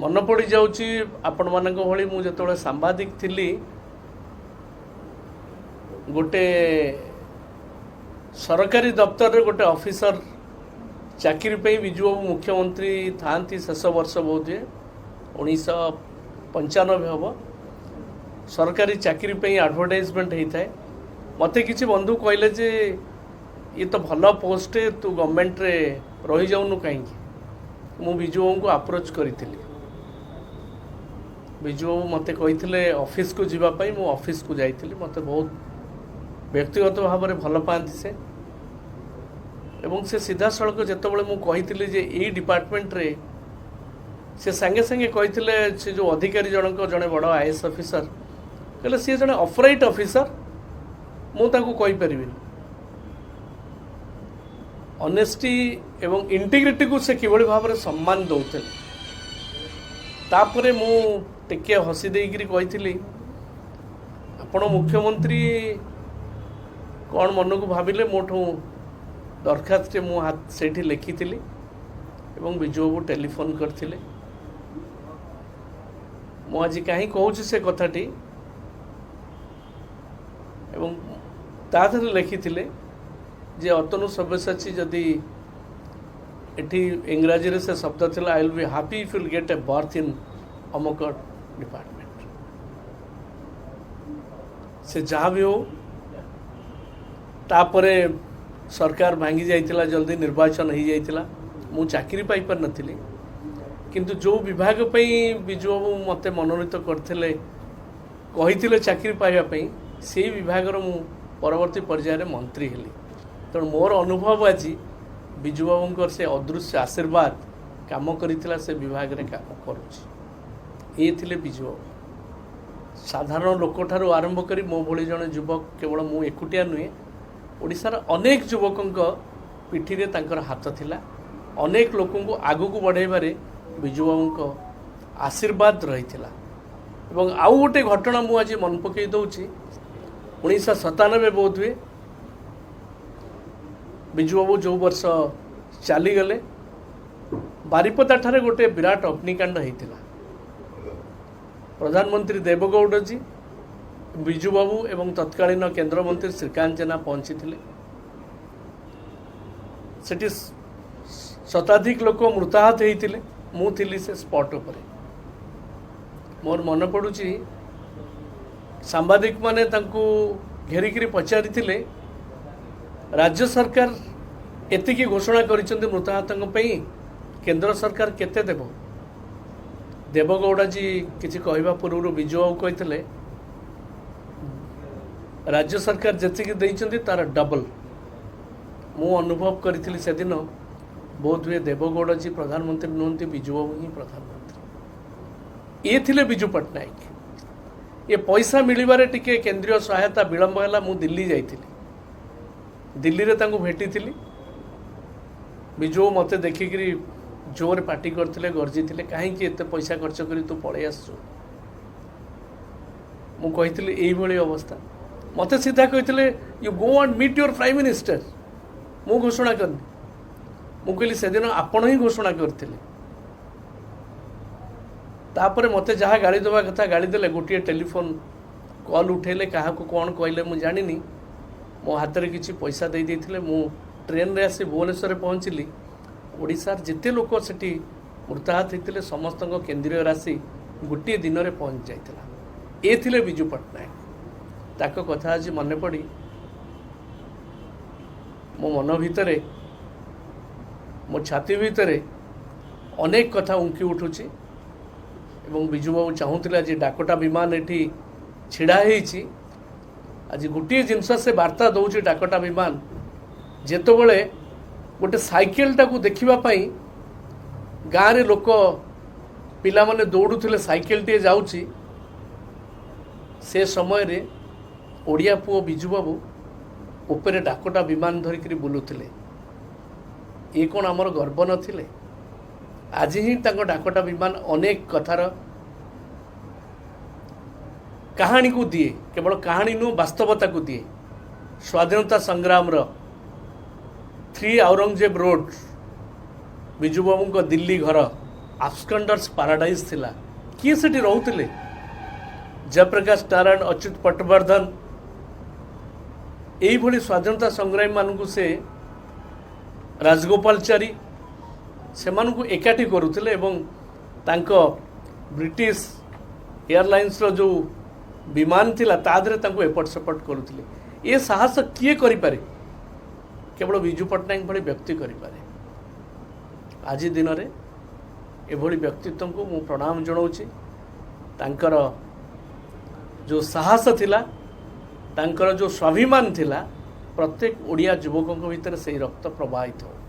ମନେ ପଡ଼ିଯାଉଛି, ଆପଣମାନଙ୍କ ଭଳି ମୁଁ ଯେତେବେଳେ ସାମ୍ବାଦିକ ଥିଲି, ଗୋଟେ ସରକାରୀ ଦପ୍ତରରେ ଗୋଟେ ଅଫିସର ଚାକିରି ପାଇଁ, ବିଜୁବାବୁ ମୁଖ୍ୟମନ୍ତ୍ରୀ ଥାଆନ୍ତି ଶେଷ ବର୍ଷ, ବୋଧହୁଏ 1995 ହେବ, ସରକାରୀ ଚାକିରି ପାଇଁ ଆଡ଼ଭର୍ଟାଇଜମେଣ୍ଟ ହେଇଥାଏ। ମୋତେ କିଛି ବନ୍ଧୁ କହିଲେ ଯେ ଇଏ ତ ଭଲ ପୋଷ୍ଟ, ତୁ ଗଭର୍ଣ୍ଣମେଣ୍ଟରେ ରହିଯାଉନୁ କାହିଁକି? ମୁଁ ବିଜୁବାବୁଙ୍କୁ ଆପ୍ରୋଚ୍ କରିଥିଲି। ବିଜୁବାବୁ ମୋତେ କହିଥିଲେ ଅଫିସକୁ ଯିବା ପାଇଁ। ମୁଁ ଅଫିସକୁ ଯାଇଥିଲି। ମୋତେ ବହୁତ ବ୍ୟକ୍ତିଗତ ଭାବରେ ଭଲ ପାଆନ୍ତି ସେ ଏବଂ ସେ ସିଧାସଳଖ ଯେତେବେଳେ ମୁଁ କହିଥିଲି ଯେ ଏଇ ଡିପାର୍ଟମେଣ୍ଟରେ, ସେ ସାଙ୍ଗେ ସାଙ୍ଗେ କହିଥିଲେ, ସେ ଯେଉଁ ଅଧିକାରୀ ଜଣକ, ଜଣେ ବଡ଼ ଆଇଏଏସ୍ ଅଫିସର, କହିଲେ, ସିଏ ଜଣେ ଅପରାଇଟ୍ ଅଫିସର, ମୁଁ ତାଙ୍କୁ କହିପାରିବିନି। ଅନେଷ୍ଟି ଏବଂ ଇଣ୍ଟିଗ୍ରିଟିକୁ ସେ କିଭଳି ଭାବରେ ସମ୍ମାନ ଦେଉଥିଲେ। ତାପରେ ମୁଁ ଟିକେ ହସି ଦେଇକିରି କହିଥିଲି, ଆପଣ ମୁଖ୍ୟମନ୍ତ୍ରୀ କ'ଣ ମନକୁ ଭାବିଲେ, ମୋଠୁ ଦରଖାସ୍ତଟେ ମୁଁ ହାତ ସେଇଠି ଲେଖିଥିଲି ଏବଂ ବିଜୁବାବୁ ଟେଲିଫୋନ୍ କରିଥିଲେ। ମୁଁ ଆଜି କାହିଁ କହୁଛି ସେ କଥାଟି, ଏବଂ ତା ଦେହରେ ଲେଖିଥିଲେ ଯେ ଅତନୁ ସବ୍ୟସାଚୀ, ଯଦି ଏଠି ଇଂରାଜୀରେ ସେ ଶବ୍ଦ ଥିଲା, "I will be happy if you'll get a berth in ଅମକ department." ସେ ଯାହା ବି ହଉ, ତାପରେ ସରକାର ଭାଙ୍ଗି ଯାଇଥିଲା, ଜଲ୍ଦି ନିର୍ବାଚନ ହେଇଯାଇଥିଲା, ମୁଁ ଚାକିରି ପାଇପାରିନଥିଲି। କିନ୍ତୁ ଯେଉଁ ବିଭାଗ ପାଇଁ ବିଜୁବାବୁ ମୋତେ ମନୋନୀତ କରିଥିଲେ, କହିଥିଲେ ଚାକିରି ପାଇବା ପାଇଁ, ସେଇ ବିଭାଗର ମୁଁ ପରବର୍ତ୍ତୀ ପର୍ଯ୍ୟାୟରେ ମନ୍ତ୍ରୀ ହେଲି। ତେଣୁ ମୋର ଅନୁଭବ, ଆଜି ବିଜୁବାବୁଙ୍କର ସେ ଅଦୃଶ୍ୟ ଆଶୀର୍ବାଦ କାମ କରିଥିଲା, ସେ ବିଭାଗରେ କାମ କରୁଛି। ଇଏ ଥିଲେ ବିଜୁବାବୁ। ସାଧାରଣ ଲୋକଠାରୁ ଆରମ୍ଭ କରି ମୋ ଭଳି ଜଣେ ଯୁବକ, କେବଳ ମୁଁ ଏକୁଟିଆ ନୁହେଁ, ଓଡ଼ିଶାର ଅନେକ ଯୁବକଙ୍କ ପିଠିରେ ତାଙ୍କର ହାତ ଥିଲା। ଅନେକ ଲୋକଙ୍କୁ ଆଗକୁ ବଢ଼ାଇବାରେ ବିଜୁବାବୁଙ୍କ ଆଶୀର୍ବାଦ ରହିଥିଲା। ଏବଂ ଆଉ ଗୋଟେ ଘଟଣା ମୁଁ ଆଜି ମନେ ପକାଇ ଦେଉଛି। 1997 ବୋଧହୁଏ, ବିଜୁବାବୁ ଯେଉଁ ବର୍ଷ ଚାଲିଗଲେ, ବାରିପଦାଠାରେ ଗୋଟେ ବିରାଟ ଅଗ୍ନିକାଣ୍ଡ ହେଇଥିଲା। ପ୍ରଧାନମନ୍ତ୍ରୀ ଦେବଗୌଡ଼ଜୀ, ବିଜୁବାବୁ ଏବଂ ତତ୍କାଳୀନ କେନ୍ଦ୍ରମନ୍ତ୍ରୀ ଶ୍ରୀକାନ୍ତ ଜେନା ପହଞ୍ଚିଥିଲେ ସେଠି। ଶତାଧିକ ଲୋକ ମୃତାହତ ହେଇଥିଲେ। ମୁଁ ଥିଲି ସେ ସ୍ପଟ୍ ଉପରେ। ମୋର ମନେ ପଡ଼ୁଛି, ସାମ୍ବାଦିକମାନେ ତାଙ୍କୁ ଘେରିକିରି ପଚାରିଥିଲେ, ରାଜ୍ୟ ସରକାର ଏତିକି ଘୋଷଣା କରିଛନ୍ତି ମୃତାହତଙ୍କ ପାଇଁ, କେନ୍ଦ୍ର ସରକାର କେତେ ଦେବ? ଦେବଗୌଡ଼ାଜୀ କିଛି କହିବା ପୂର୍ବରୁ ବିଜୁବାବୁ କହିଥିଲେ, ରାଜ୍ୟ ସରକାର ଯେତିକି ଦେଇଛନ୍ତି ତାର ଡବଲ। ମୁଁ ଅନୁଭବ କରିଥିଲି ସେଦିନ, ବୋଧହୁଏ ଦେବଗୌଡ଼ାଜୀ ପ୍ରଧାନମନ୍ତ୍ରୀ ନୁହନ୍ତି, ବିଜୁବାବୁ ହିଁ ପ୍ରଧାନମନ୍ତ୍ରୀ। ଇଏ ଥିଲେ ବିଜୁ ପଟ୍ଟନାୟକ। ଏ ପଇସା ମିଳିବାରେ ଟିକେ କେନ୍ଦ୍ରୀୟ ସହାୟତା ବିଳମ୍ବ ହେଲା। ମୁଁ ଦିଲ୍ଲୀ ଯାଇଥିଲି, ଦିଲ୍ଲୀରେ ତାଙ୍କୁ ଭେଟିଥିଲି। ବିଜୁ ମୋତେ ଦେଖିକିରି ଜୋରରେ ପାଟି କରିଥିଲେ, ଗର୍ଜିଥିଲେ, କାହିଁକି ଏତେ ପଇସା ଖର୍ଚ୍ଚ କରି ତୁ ପଳେଇ ଆସିଛୁ? ମୁଁ କହିଥିଲି ଏଇଭଳି ଅବସ୍ଥା। ମୋତେ ସିଧା କହିଥିଲେ, "You go and meet your Prime Minister, ମୁଁ ଘୋଷଣା କରିନି।" ମୁଁ କହିଲି, ସେଦିନ ଆପଣ ହିଁ ଘୋଷଣା କରିଥିଲେ। ତାପରେ ମୋତେ ଯାହା ଗାଳି ଦେବା କଥା ଗାଳି ଦେଲେ। ଗୋଟିଏ ଟେଲିଫୋନ୍ କଲ୍ ଉଠେଇଲେ, କାହାକୁ କ'ଣ କହିଲେ ମୁଁ ଜାଣିନି, ମୋ ହାତରେ କିଛି ପଇସା ଦେଇ ଦେଇଥିଲେ। ମୁଁ ଟ୍ରେନରେ ଆସି ଭୁବନେଶ୍ୱରରେ ପହଞ୍ଚିଲି। ଓଡ଼ିଶାର ଯେତେ ଲୋକ ସେଠି ମୃତାହତ ହେଇଥିଲେ, ସମସ୍ତଙ୍କ କେନ୍ଦ୍ରୀୟ ରାଶି ଗୋଟିଏ ଦିନରେ ପହଞ୍ଚି ଯାଇଥିଲା। ଏ ଥିଲେ ବିଜୁ ପଟ୍ଟନାୟକ। ତାଙ୍କ କଥା ଆଜି ମନେ ପଡ଼ି ମୋ ମନ ଭିତରେ, ମୋ ଛାତି ଭିତରେ ଅନେକ କଥା ଉଙ୍କି ଉଠୁଛି। ଏବଂ ବିଜୁବାବୁ ଚାହୁଁଥିଲେ, ଆଜି ଡାକୋଟା ବିମାନ ଏଠି ଛିଡ଼ା ହେଇଛି, ଆଜି ଗୋଟିଏ ଜିନିଷ ସେ ବାର୍ତ୍ତା ଦେଉଛି ଡାକୋଟା ବିମାନ। ଯେତେବେଳେ ଗୋଟେ ସାଇକେଲଟାକୁ ଦେଖିବା ପାଇଁ ଗାଁରେ ଲୋକ, ପିଲାମାନେ ଦୌଡ଼ୁଥିଲେ, ସାଇକେଲଟିଏ ଯାଉଛି, ସେ ସମୟରେ ଓଡ଼ିଆ ପୁଅ ବିଜୁବାବୁ ଉପରେ ଡାକୋଟା ବିମାନ ଧରିକିରି ବୁଲୁଥିଲେ। ଇଏ କ'ଣ ଆମର ଗର୍ବ ନଥିଲେ? ଆଜି ହିଁ ତାଙ୍କ ଡାକୋଟା ବିମାନ ଅନେକ କଥାର କାହାଣୀକୁ ଦିଏ। କେବଳ କାହାଣୀ ନୁହଁ, ବାସ୍ତବତାକୁ ଦିଏ। ସ୍ୱାଧୀନତା ସଂଗ୍ରାମର 3 ଆଉରଙ୍ଗଜେବ ରୋଡ, ବିଜୁବାବୁଙ୍କ ଦିଲ୍ଲୀ ଘର। ଆବସ୍କଣ୍ଡର୍ସ ପାରାଡାଇଜ୍ ଥିଲା। କିଏ ସେଠି ରହୁଥିଲେ? ଜୟପ୍ରକାଶ ନାରାୟଣ, ଅଚ୍ୟୁତ ପଟବର୍ଦ୍ଧନ, ଏଇଭଳି ସ୍ୱାଧୀନତା ସଂଗ୍ରାମୀମାନଙ୍କୁ ସେ, ରାଜଗୋପାଳଚାରୀ, ସେମାନଙ୍କୁ ଏକାଠି କରୁଥିଲେ ଏବଂ ତାଙ୍କ ବ୍ରିଟିଶ ଏୟାରଲାଇନ୍ସର ଯେଉଁ ବିମାନ ଥିଲା, ତା ଦେହରେ ତାଙ୍କୁ ଏପଟ ସେପଟ କରୁଥିଲେ। ଏ ସାହସ କିଏ କରିପାରେ? କେବଳ ବିଜୁ ପଟ୍ଟନାୟକ ଭଳି ବ୍ୟକ୍ତି କରିପାରେ। ଆଜି ଦିନରେ ଏଭଳି ବ୍ୟକ୍ତିତ୍ୱଙ୍କୁ ମୁଁ ପ୍ରଣାମ ଜଣାଉଛି। ତାଙ୍କର ଯେଉଁ ସାହସ ଥିଲା, ତାଙ୍କର ଯେଉଁ ସ୍ୱାଭିମାନ ଥିଲା, ପ୍ରତ୍ୟେକ ଓଡ଼ିଆ ଯୁବକଙ୍କ ଭିତରେ ସେଇ ରକ୍ତ ପ୍ରବାହିତ ହଉ।